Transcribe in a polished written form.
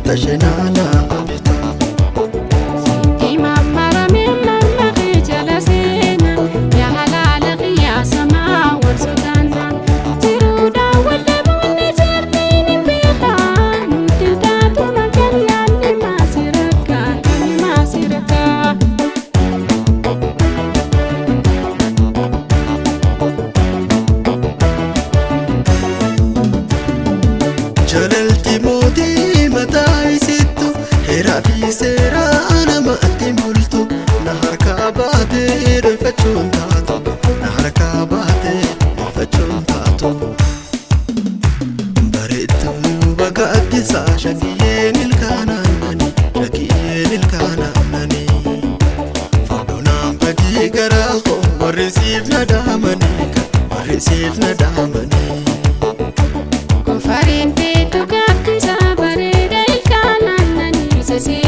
tashenaana abita. Jalalti mootii mataa isittu heeraa fi seeraa namatti multu na harkaa baatee dhoyfachuun taatu na harkaa baatee dhoyfachuun taatu. Bareedduu bakka addisaa shakiyyeen ilkaanaannani shakiyyeen ilkaanaannani. Fodonaan badii garaa koo warri siif na daamanii warri siif na daamanii. Kofareen teetu gaaddisa bareeda ilkaan aannanii sasee.